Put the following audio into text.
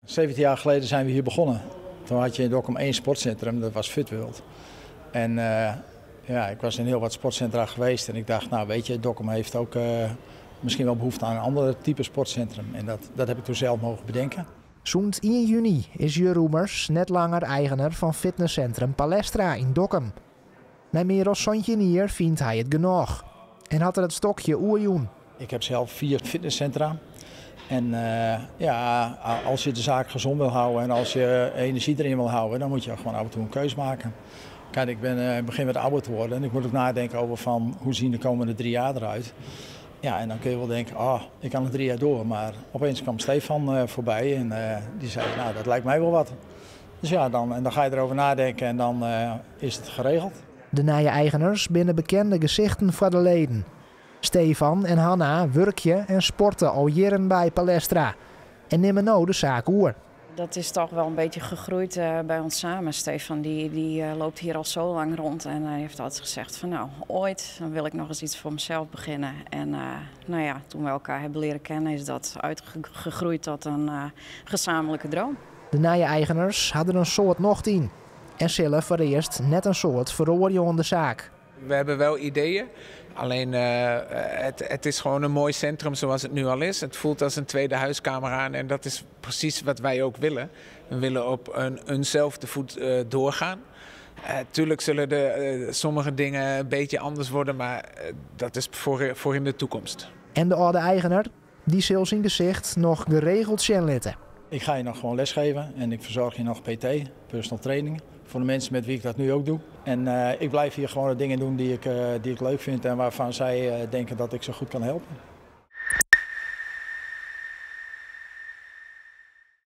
17 jaar geleden zijn we hier begonnen. Toen had je in Dokkum één sportcentrum, dat was Fitworld. En ja, ik was in heel wat sportcentra geweest en ik dacht, nou weet je, Dokkum heeft ook misschien wel behoefte aan een ander type sportcentrum. En dat heb ik toen zelf mogen bedenken. Sûnt 1 juny is Jur Roemers net langer eigener fan fitnessintrum Palestra yn Dokkum. Nei mear as 17 jier fynt hy it genôch en hat er it stokje oerjûn. Ik heb zelf vier fitnesscentra. En ja, als je de zaak gezond wil houden en als je energie erin wil houden, dan moet je gewoon af en toe een keus maken. Kijk, ik ben begin wat ouder te worden en ik moet ook nadenken over van hoe zien de komende 3 jaar eruit. Ja, en dan kun je wel denken, oh, ik kan nog 3 jaar door. Maar opeens kwam Stefan voorbij en die zei, nou, dat lijkt mij wel wat. Dus ja, en dan ga je erover nadenken en dan is het geregeld. De nije eigeners binne bekende gesichten foar de leden. Stefan en Hanna wurkje en sporte al jierren by Palestra en nimme no de saak oer. Dat is toch wel een beetje gegroeid bij ons samen. Stefan die loopt hier al zo lang rond en hij heeft altijd gezegd van nou, ooit dan wil ik nog eens iets voor mezelf beginnen. En nou ja, toen we elkaar hebben leren kennen is dat uitgegroeid tot een gezamenlijke droom. De nije eigeners ha der in soad nocht yn en sille foarearst net in soad feroarje oan de saak. We hebben wel ideeën. Alleen het is gewoon een mooi centrum zoals het nu al is. Het voelt als een tweede huiskamer aan en dat is precies wat wij ook willen. We willen op eenzelfde voet doorgaan. Tuurlijk zullen sommige dingen een beetje anders worden, maar dat is voor in de toekomst. En de âlde eigener, dy sil syn gesicht noch geregeld sjen litte. Ik ga je nog gewoon lesgeven en ik verzorg je nog PT, personal training, voor de mensen met wie ik dat nu ook doe. En ik blijf hier gewoon de dingen doen die ik leuk vind en waarvan zij denken dat ik ze goed kan helpen.